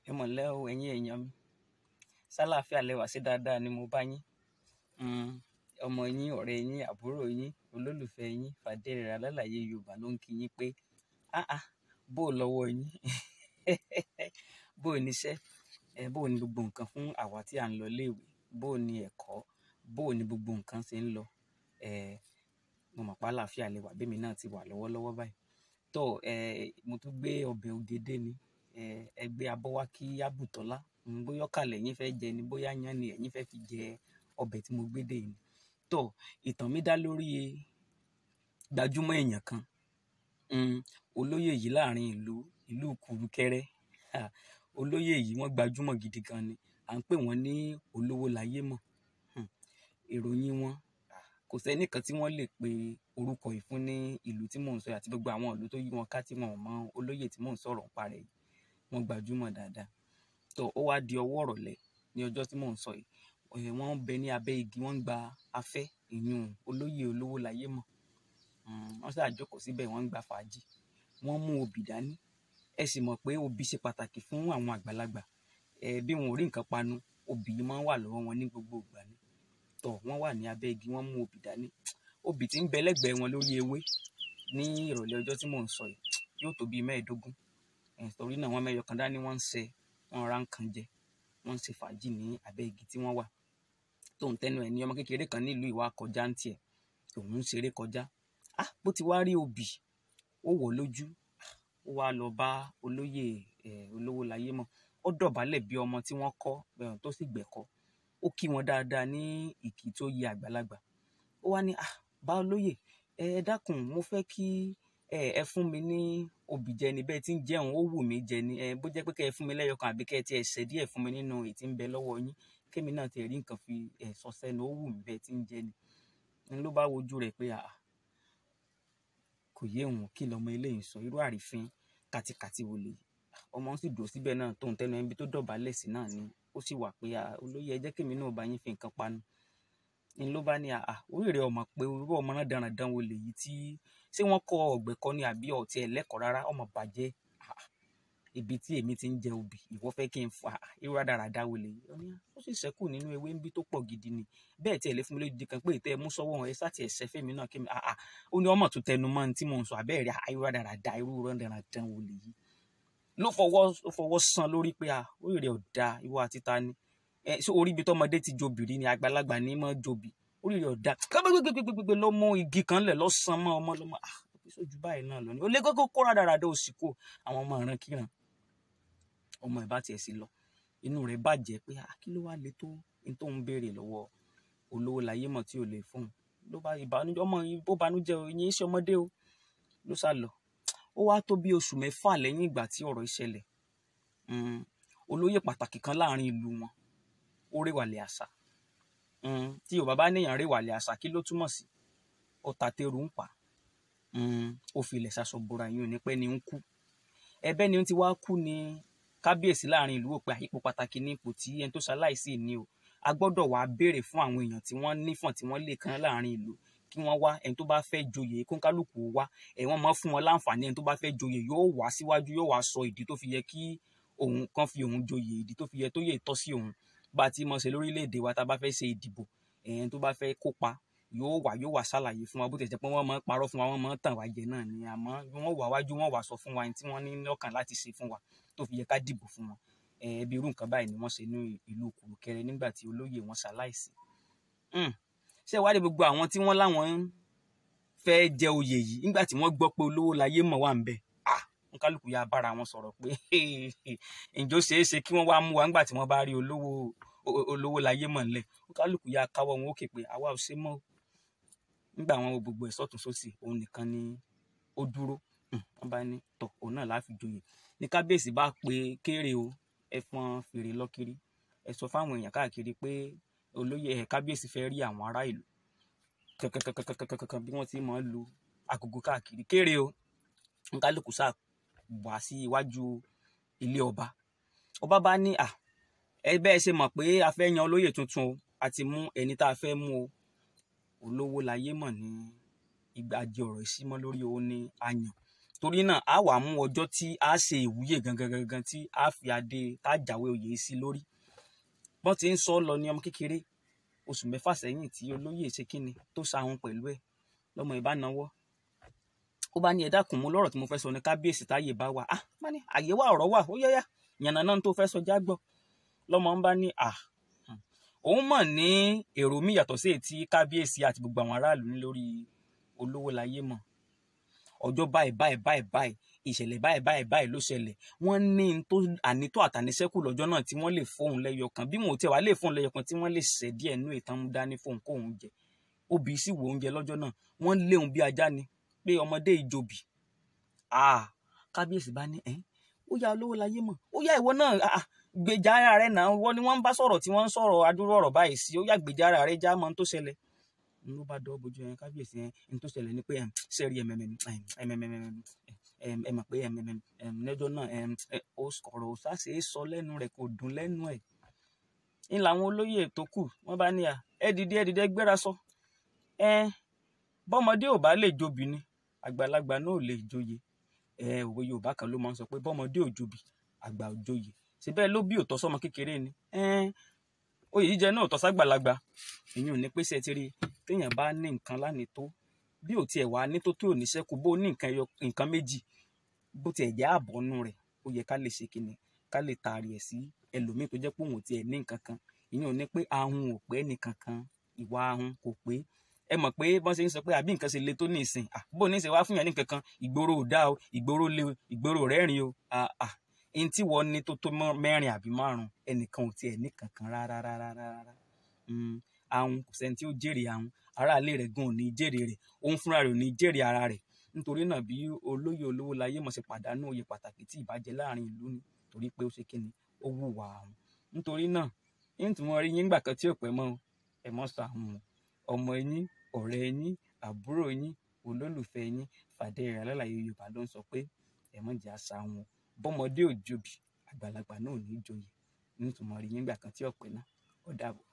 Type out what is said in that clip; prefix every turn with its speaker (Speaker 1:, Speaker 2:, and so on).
Speaker 1: Ẹ mọ̀lẹ́ o, ẹ̀yin èèyàn mi. Sálàáfíà lẹ wà sí dáadáa ni mo bá yín. Ọmọ yín, ọ̀rẹ́ yín, àbúrò yín, olólùfẹ́ yín, Fàdérera Alálàyé Yorùbá ló ń kí yín pé, "áà, bó o lọ́wọ́ yín, bó o níṣẹ́, bó o ní gbogbo nǹkan fún àwa tí à ń lọ ilé ìwé, bó o ní ẹ̀kọ́, bó o ní gbogbo nǹkan ṣe ń lọ." Mo mọ̀ pé àlàáfíà lẹ wà, bí èmi náà ti wà lọ́wọ́lọ́wọ́ báyìí. Tó, mo tún gbé ọbẹ̀ ògèdè ni, ẹ gbé abọ́ wá kí á bù tọ́lá. Bóyá ọkà lẹ̀yin fẹ́ jẹ ni, bóyá iyán ni ẹ̀yin fẹ́ fi jẹ ọbẹ̀ tí mo gbé dé yìí. Tó, ìtàn mi dá lórí gbajúmọ̀ èèyàn kan. Olóyè yìí láàrin ìlú, ìlú Kùrukẹrẹ. Olóyè yìí wọ́n gbajúmọ̀ gidi gan ni. À ń pè wọ́n ní Olówólayémọ̀. Ìròyìn wọn, kò sí ẹnìkan tí wọ́n lè pe orúkọ yìí fún ní ìlú tí mò ń sọ àti gbogbo àwọn ìlú tó yí wọn ká tí wọn ò mọ olóyè tí mò ń sọ̀rọ̀ ń pa rẹ̀ yìí. Wọ́n gbajúmọ̀ dáadáa. Tó, ó wá di ọwọ́ ìrọ̀lẹ́ ní ọjọ́ tí mò ń sọ yìí. Wọ́n ń bẹ ní abẹ́ igi, wọ́n ń gba afẹ́, ìyún olóyè Olówólayémọ̀. Wọ́n sá jókòó síbẹ̀, wọ́n ń gba fàájì. Wọ́n mú obì dání. Ẹ sì mọ̀ pé obì ṣe pàtàkì fún àwọn àgbàlagbà. Bí wọn ò rí nǹkan panu, obì yìí máa ń wà lọ́wọ́ wọn ní gbogbo ìgbà ni. Tó, wọ́n wà ní abẹ́ igi, wọ́n mú obì dání. Obì tí ń bẹ lẹ́gbẹ̀ẹ́ wọn lórí ewé ní ìrọ̀lẹ́ ọjọ́ tí mò ń sọ yìí yóò tó bí mẹ́ẹ̀ẹ́dógún. Torí náà wọ́n mẹ́yọ kan dání, wọ́n ń ṣe, wọ́n ra nǹkan jẹ, wọ́n ń ṣe fàájì ní abẹ́ igi tí wọ́n wà. Tó ń tẹnu ẹ̀ ní ọmọ kékeré kan nílùú ìwà kọjá ń tiẹ̀, òun ń ṣeré kọjá. Bó ti wá rí obì, ó wọ̀ lójú, ó wá lọ bá olóyè, Olówólayémọ̀. Ó dọ̀bálẹ̀ bí ọmọ tí wọ́n kọ́, tó sì gbẹ̀kọ́. Ó kí wọn dáadáa ní ìkí tó yẹ àgbàlagbà. Ó wá ní, "Bá olóyè, ẹ dákun, mo fẹ́ kí ẹ fún mi ní obì jẹ ni, bẹ́ẹ̀ tí ń jẹun, ó wù mí jẹ ni. Bó jẹ́ pé kí ẹ fún mi lẹ́yọ̀kan àbí kí ẹ ti ẹ ṣẹ díẹ̀ fún mi nínú èyí tí ń bẹ lọ́wọ́ yín, kí èmi náà ti rí nǹkan fi, sọ sẹ́nu, ó wù mí bẹ́ẹ̀ tí ń jẹ ni." N ló bá wojú rẹ̀ pé, kò yé òun, kí lọmọ eléyìí ń sọ, irú àrífín kàtìkàtì wo lèyí. Ọmọ sì dúró síbẹ̀ náà tó ń tẹnu ẹbí tó dọ̀bálẹ̀ sí náà ni. Ó sì wà pé, olóyè, ẹ jẹ́ kí èmi náà bá yín fi nǹkan panu. N ló bá ní, orí rẹ̀ ò mọ̀ pé irú ọmọ náà darandaran wo lèyí tí ṣé wọ́n kọ́ ọ̀gbẹ́ kọ́ ni àbí ọ̀tí ẹlẹ́kọ̀ọ́ rárá, ọmọ bàjẹ́. Ibi tí èmi ti ń jẹ obì, ìwọ fẹ́ kí n fà á, irú rádaràda wo lèyí. Ó ní, ó sì ṣẹ́kù nínú ewé ń bí tó pọ̀ gidi ni. Bẹ́ẹ̀ tí ẹ lè fún mi lójú kan pé ìtẹ́ mú sọ́wọ́ ẹ sá ti ẹ̀ ṣẹ́ fún èmi náà kí mi, Ó ní ọmọ tó tẹnu mọ́ ohun tí mò ń sọ, àbẹ́ẹ̀rẹ̀, irú rádaràda, irú rádaràda wo lèyí. Ló fọwọ́ san lórí pé, orí rẹ̀ ò da, ìwọ àti ta ni. Ṣé orí ibi tọmọdé ti jobì rí ni, àgbàlagbà ní mọ́ jobì. Orí rẹ̀ ò da. Gbégbégbégbégbé ló mú igi kan lẹ̀ lọ san mọ́ ọmọ lọ́mọ. Sójú báyìí náà lọ ni. Ó lé kókó kó rádaràda òsì kó àwọn ọmọ ìran kíran. Ọmọ ẹ̀ bá tiẹ̀ sí lọ. Inú rẹ̀ bàjẹ́ pé, kí ló wá le tó ní tó ń béèrè lọ́wọ́ Olówólayémọ̀ tí ò lè fún un. Ló bá ìbànújẹ́, ọmọ yìí bó banújẹ́ o, ìyẹn ṣe ọmọdé o. Ló sá lọ. Ó wá tó bí oṣù mẹ́fà lẹ́yìn ìgbà tí ọ̀rọ̀ yìí ṣẹlẹ̀. Olóyè pàtàkì kan láàrin ìlú wọn, ó rèwàlẹ̀ àṣà. Tí Yorùbá bá ní èèyàn rèwàlẹ̀ àṣà, kí ló túmọ̀ sí? Ó ta téru ń pa. Ó fi ilẹ̀ ṣaṣọ bora, ìyẹn ò ní pẹ́ ni ń kú. Ẹbẹ́ ni ó ti wá kú ni kábíyèsí láàrin ìlú wò pé ipò pàtàkì ní ipò tí ẹni tó ṣaláìsí ní o. A gbọ́dọ̀ wá béèrè fún àwọn èèyàn tí wọ́n nífọ̀n tí wọ́n lè kan láàrin ìlú kí wọ́n wá ẹni tó bá fẹ́ joyè kó kálùkù wá. Wọ́n máa fún wọn láǹfààní, ẹni tó bá fẹ́ joyè yóò wá síwájú, yóò wá sọ ìdí tó fi yẹ kí òun kan fi òun joyè, ìdí tó fi yẹ tó yẹ tọ́ sí òun. Bá ti mọ̀ ṣe lórílẹ̀ èdè wa tá bá fẹ́ ṣe ìdìbò, ẹni tó bá fẹ́ kópa yóò wá ṣàlàyé fún wa, bó ti jẹ́ pé wọ́n máa ń parọ́ fún wa, wọ́n máa ń tàn wá jẹ náà ni. Àmọ́ wọ́n wá wájú, wọ́n wá sọ fún wa ẹni tí wọ́n ní lọ́kàn láti ṣe fún wa tó fi yẹ ká dìbò fún wọn. Bí irú nǹkan báyìí ni wọ́n ṣe ní ìlú Kùrukẹrẹ nígbà tí olóyè wọn ṣaláìsí. Ṣé wá rí gbogbo àwọn tí wọ́n láwọn fẹ́ jẹ oyè yìí nígbà tí wọ́n gbọ́ pé Olówólayémọ̀ wà ńbẹ̀? Nkálùkù ya bára wọn sọ̀rọ̀ pé ǹjọ́ ṣeé ṣe kí wọ́n wá mú wa nígbà tí wọ́n bá rí Olówólayémọ̀ ńlẹ̀. Nkálùkù ya káwọ́ wọn ókè pé àwa ò ṣe mọ́. Nígbà wọn wo gbogbo ẹ̀ sọ́tùn sósì, òun nìkan ni ó dúró. Wọ́n bá ní tọ̀, òun náà la fi joyè. Ní kábíyèsí bá pe kéré o, ẹ fọn fèrè lọ kiri. Ẹ sọ fún àwọn èèyàn káàkiri pé olóyè, kábíyèsí fẹ́ rí àwọn ará ìlú. Kankankankankankan bí wọ́n ti máa ń lu agogo káàkiri. Kéré o, nkálùkù sá wá sí iwájú ilé ọba. Ọba bá ní, ẹ bẹ́ẹ̀ ṣe mọ̀ pé a fẹ́ yan olóyè tuntun o, a ti mú ẹni tá a fẹ́ mú o. Olówólayémọ̀ ní ìgbàjì ọ̀rọ̀ ìsímọ́ lórí òun ni a yàn. Torí náà a wà mú ọjọ́ tí a ṣe ìwúyè gangan gangan tí a fi adé tá a jáwé oyè sí lórí. Bọ́n ti ń sọ lọ ní ọmọ kékeré oṣù mẹ́fà sẹ́yìn tí olóyè ṣe kíni tó sahun pẹ̀lú ẹ̀ lọ́mọ ìbá nawọ́. Ó bá ní ẹ dákun, mo lọ́rọ̀ tí mo fẹ́ sọ ní kábíyèsí táyè bá wà. Ah, bá ní àyè wà, ọ̀rọ̀ wà, ó yẹ́yà yànnà náà tó fẹ́ sọ já gbọ́. Lọ́mọ ń bá ní à òun mọ̀ ní èrò mi yàtọ̀ sí èyí tí kábíyèsí àti gbogbo àwọn aráàlú ní lórí olówó láyé mọ̀. Ọjọ́ báyìí báyìí báyìí báyìí, ìṣẹ̀lẹ̀ báyìí báyìí báyìí ló ṣẹlẹ̀. Wọ́n ní tó ànító àtàníṣẹ́kù lọ́jọ́ náà tí wọ́n lè fóun lẹ́yọ kan, bí wọn ò tiẹ̀ wá lè fóun lẹ́yọ kan tí wọ́n lè ṣẹ̀ díẹ̀ nú ìtàn dání fóun kóun jẹ. Obì sì wò oúnjẹ lọ́jọ́ náà, wọ́n léun bí ajá ni pé ọmọdé ìjòbì. Kábíyèsí bá ní ẹ́ ó yá olówó láyé mọ̀, ó yá ìwọ náà gbèjà ara rẹ náà, wọ́n ni wọ́n ń bá sọ̀rọ̀ tí wọ́n ń sọ̀rọ̀ adúrú ọ̀rọ̀ báyìí sí, ó yá gbèjà ara rẹ já mọ́ ohun tó ṣẹlẹ̀. Ló bá dọ́ bójú yẹn kábíyèsí yẹn, ohun tó ṣẹlẹ̀ ni pé sẹ́rí ẹ mọ̀ pé lẹ́jọ́ náà ó sọ̀rọ̀ ó sáṣe é sọ lẹ́nu rẹ̀ kò dùn lẹ́nu ẹ̀. Ń làwọn olóyè tó kù wọ́n bá ní à ẹ dìde ẹ dìde gbéra sọ. Bọ́mọdé ò bá lè jobi ni àgbàlagbà náà ò lè joyè. Òwe Yorùbá kan ló máa ń sọ pé bọ́mọdé ò jobi àgbà ò joyè. Ṣé bẹ́ẹ̀ ló bí òtọ́ sọ́mọ kékeré ni? Oyè jíjẹ náà ò tọ́ ságbàlagbà. Ìyẹn ò ní pé ṣe ti rí téèyàn bá ní nǹkan lánìí tó bí ò tiẹ̀ wá ní tó tó ò ní ṣẹ́kù, bó ní nǹkan ẹyọ nǹkan méjì bó tiẹ̀ jẹ́ àbọ̀nú rẹ̀ ó yẹ ká lè ṣe kíni ká lè taari ẹ̀ sí ẹlòmíì tó jẹ́ pé òun ò tiẹ̀ ní nǹkan kan. Ìyẹn ò ní pé ahun ò pé nìkankan, ìwà ahun kò pé. Ẹ mọ̀ pé bọ́n ṣe ń sọ pé àbí nǹkan ṣe le tó ní ìsìn, bó ní ṣe wá fún yàn ní nǹkan kan, ìgboro ò dá o, ìgboro le o, ìgboro rẹ́rìn o. Ẹni tí wọ́n ní tó tó mẹ́rin àbí márùn-ún ẹnìkan ò tiẹ̀ ní kankan rárá rárá rárá. Ahun kò sẹ́ni tí ó jèrè ahun, aráalé rẹ̀ gan ò ní jèrè rẹ̀, òun fúnra rẹ̀ ò ní jèrè ara rẹ̀. Nítorí náà bí olóyè olówó láyé mọ̀ ṣe pàdánù oyè pàtàkì tí ìbàjẹ́ láàrin ìlú ni torí pé ó ṣe kíni ó wùwà ahun. Nítorí náà ń tún wọn rí yín gbà kan tí ò pẹ́ mọ́ ẹ mọ́ sọ ahun o. Ọmọ yín, ọ̀rẹ́ yín, àbúrò yín, olólùfẹ́ yín, Fàdéyìnrà Alálàyé Yorùbá ló ń sọ pé ẹ má jẹ́ àṣà wọn. Bọ́mọdé ò jobi, àgbàlagbà náà ò ní joyè. Ń tún wọn rí yín gbà kan tí ò pẹ́ náà. Ó dàbọ̀.